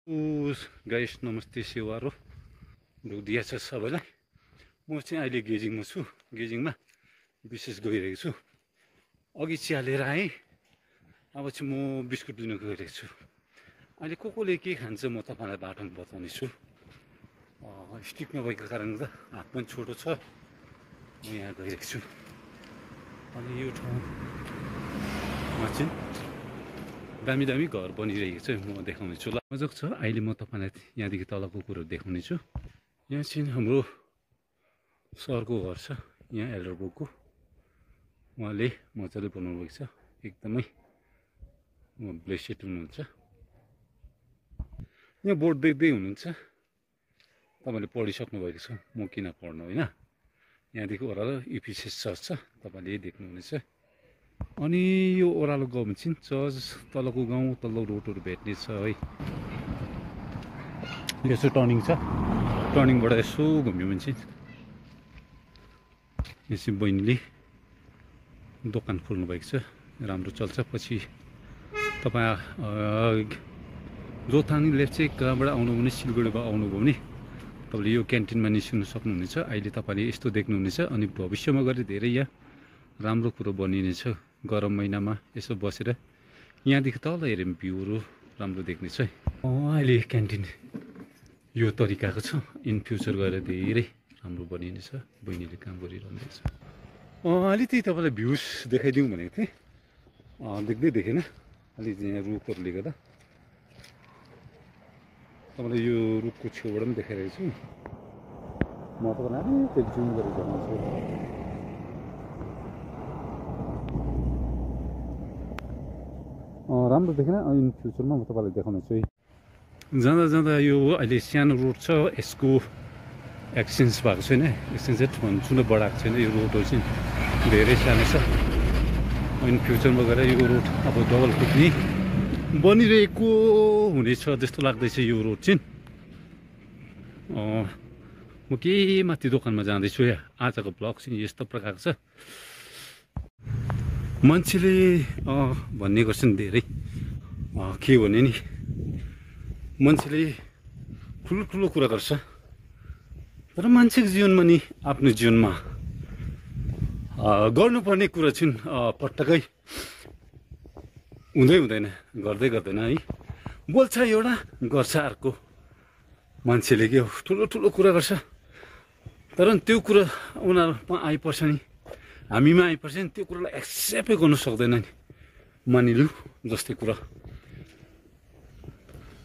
Guys नमस्ते सेवारो ढुक्दिया छ सबैलाई। म चाहिँ अहिले गेजिङमा छु। गेजिङमा विशेष गइरहेको छु। अघि चिया लिएर आएँ, अब चाहिँ म बिस्कुट लिन गइरहेको छु। अहिले कोले के खान्छ म तपाईँलाई बाटोमा बताउने छु। स्टिक नभएको कारणले गर्दा हात पनि छोटो छ। म यहाँ गइरहेको छु। अनि यो ठाउँमा चाहिँ दामी दामी घर बनिरहेको छ। म देखाउने छु ल। मजाको छ। अहिले म तपाईँलाई यहाँदेखि तलको कुरो देखाउने छु। यहाँ चाहिँ हाम्रो सरको घर छ। यहाँ एल्डरबुकको उहाँले मजाले बनाउनु भएको छ। एकदमै ब्लेसेड हुनुहुन्छ। यहाँ बोर्ड देख्दै हुनुहुन्छ, तपाईँले पढिसक्नु भएको छ। म किन पढ्नु होइन। यहाँदेखि ओह्रालो इफिसियस चर्च छ, तपाईँले यही देख्नुहुनेछ। अनि यो ओह्रालो गभर्मेन्ट चाहिँ चर्च, तलको गाउँ, तल्लो रोडहरू भेट्ने छ है। यसो टर्निङ छ, टर्निङबाट यसो घुम्यो भने चाहिँ यसो बहिनीले दोकान खोल्नु भएको छ, राम्रो चल्छ। पछि तपाईँ जोथाङ लेप्चे कहाँबाट आउनु भने, सिलगढीबाट आउनुभयो भने तपाईँले यो क्यान्टिनमा निस्किनु सक्नुहुनेछ। अहिले तपाईँले यस्तो देख्नुहुनेछ। अनि भविष्यमा गएर धेरै यहाँ राम्रो कुरो बनिनेछ। गरम महिनामा यसो बसेर यहाँदेखि तल हेऱ्यौँ भ्यूहरू राम्रो देख्नेछ है। अहिले क्यान्टिन यो तरिकाको छ। इन फ्युचर गएर धेरै राम्रो बनिनेछ। बहिनीले काम गरिरहँदैछ। अलि त्यही तपाईँलाई भ्युज देखाइदिउँ भनेको थिएँ, देख्दै देखेन। अलि यहाँ रुखहरूले गर्दा तपाईँलाई यो रुखको छेउबाट पनि देखाइरहेको छु। म तपाईँलाई अलिकति जुम गरेर देखाउँछु। राम्रो देखेन। इन फ्युचरमा म तपाईँलाई देखाउनेछु है। जाँदा जाँदा यो अहिले सानो रोड छ, यसको एक्सचेन्ज भएको छैन। एक्सचेन्ज भन्छु न, बढाएको छैन। यो रोडहरू चाहिँ धेरै सानो छ। इन फ्युचरमा गएर यो रोड अब डबल पुग्ने बनिरहेको हुनेछ जस्तो लाग्दैछ। यो रोड चाहिँ म के माथि दोकानमा जाँदैछु। यहाँ आजको ब्लग चाहिँ यस्तो प्रकारको छ। मान्छेले भन्ने गर्छन् धेरै, के भने नि, मान्छेले ठुलो कुरा गर्छ, तर मान्छेको जीवनमा नि आफ्नो जीवनमा गर्नुपर्ने कुरा चाहिँ पटक्कै हुँदैन, गर्दैन है। बोल्छ एउटा, गर्छ अर्को। मान्छेले के ठुलो कुरा गर्छ, तर त्यो कुरा उनीहरूमा आइपर्छ नि, हामीमा आइपर्छ नि, त्यो कुरालाई एक्सेप्टै गर्नु सक्दैन नि। मानिलिउँ जस्तै कुरा,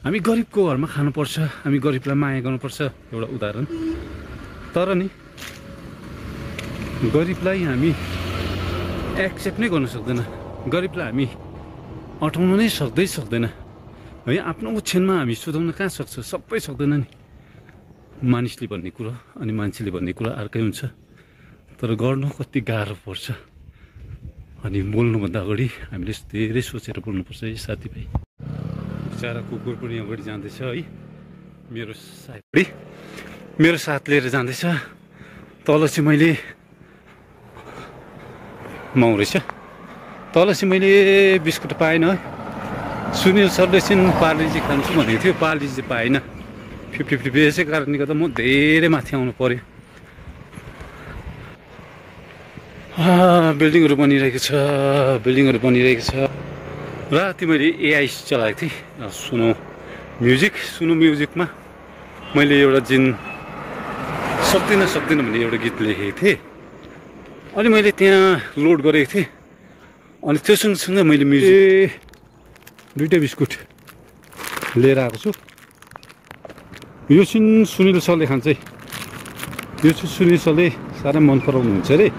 हामी गरिबको घरमा खानुपर्छ, हामी गरिबलाई माया गर्नुपर्छ, एउटा उदाहरण। तर नि गरिबलाई हामी एक्सेप्ट नै गर्न सक्दैन, गरिबलाई हामी अटाउनु नै सक्दैन है। आफ्नो ओछ्यानमा हामी सुधाउन कहाँ सक्छ? सबै सक्दैन नि। मानिसले भन्ने कुरा अनि मान्छेले भन्ने कुरा अर्कै हुन्छ, तर गर्नु कति गाह्रो पर्छ। अनि बोल्नुभन्दा अगाडि हामीले धेरै सोचेर बोल्नुपर्छ है साथीभाइ। बिचरा कुकुर पनि अगाडि जाँदैछ है। मेरो साथ लिएर जाँदैछ। तल चाहिँ मैले माउ रहेछ। तल चाहिँ मैले बिस्कुट पाएन है। सुनिल सरले चाहिँ पार्लेजी खान्छु भनेको थियो, पार्लेजी पाएन। 50-50 यसै कारणले गर्दा म धेरै माथि आउनु पऱ्यो। बिल्डिङहरू बनिरहेको छ, राति मैले एआई चलाएको थिएँ। सुनो म्युजिकमा मैले एउटा जिन सक्दिनँ भन्ने एउटा गीत लेखेको थिएँ। अनि मैले त्यहाँ लोड गरेको थिएँ। अनि त्यो सँगसँगै मैले दुईवटा बिस्कुट लिएर आएको छु। यो चाहिँ सुनिल सरले खान्छ है। यो चाहिँ सुनिल सरले साह्रै मन पराउनुहुन्छ अरे,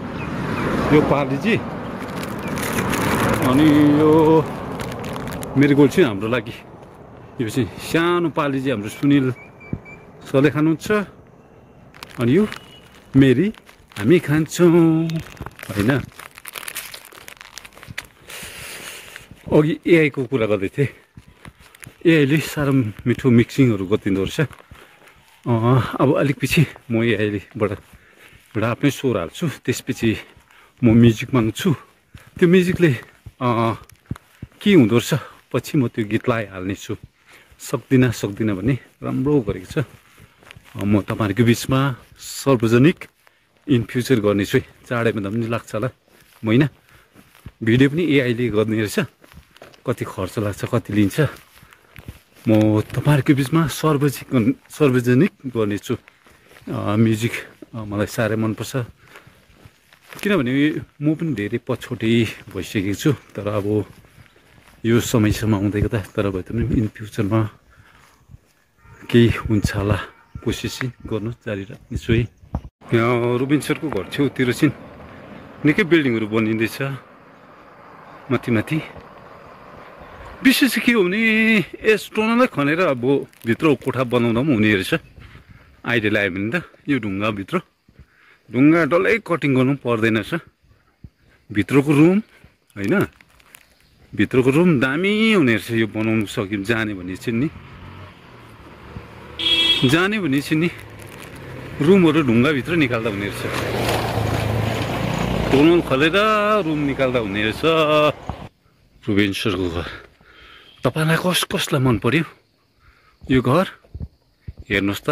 यो पार्लेजी। अनि यो मेरीगोल्ड चाहिँ हाम्रो लागि, यो चाहिँ सानो पार्लेजी हाम्रो सुनिल सरले खानुहुन्छ। अनि यो मेरी हामी खान्छौँ होइन। अघि एआईको कुरा गर्दै थिएँ। एआईले साह्रो मिठो मिक्सिङहरू गरिदिँदो रहेछ। अब अलिक पछि म एआईबाट एउटा आफ्नै स्वर हाल्छु। त्यसपछि म म्युजिक माग्छु। त्यो म्युजिकले के हुँदो रहेछ पछि म त्यो गीतलाई हाल्नेछु। सक्दिनँ भने राम्रो गरेको छ। म तपाईँहरूको बिचमा सार्वजनिक इन फ्युचर गर्नेछु है, चाँडै भन्दा पनि लाग्छ होला महिना। भिडियो पनि एआईले गर्ने रहेछ, कति खर्च लाग्छ कति लिन्छ म तपाईँहरूको बिचमा सार्वजनिक गर्नेछु। म्युजिक मलाई साह्रै मनपर्छ, किनभने म पनि धेरै पछौटे भइसकेको छु। तर अब यो समयसम्म आउँदै गर्दा तर भए पनि इन फ्युचरमा केही हुन्छ होला, कोसिस गर्नु जारी राख्नेछु है। यहाँ रुबिन सरको घर छेउतिर चाहिँ निकै बिल्डिङहरू बनिँदैछ माथि। विशेष के हो भने स्टोनलाई खनेर अब भित्र कोठा बनाउँदा पनि हुने रहेछ आइडिया लगायो भने त। यो ढुङ्गा डल्लै कटिङ गर्नु पर्दैन रहेछ। भित्रको रुम होइन, भित्रको रुम दामी हुने रहेछ यो बनाउनु सक्यो जाने भने चाहिँ नि रुमहरू ढुङ्गाभित्र निकाल्दा हुने रहेछ, टनल खोलेर रुम निकाल्दा हुने रहेछ। रुबेन सरको घर तपाईँलाई कसलाई मन पर्यो यो घर हेर्नुहोस् त।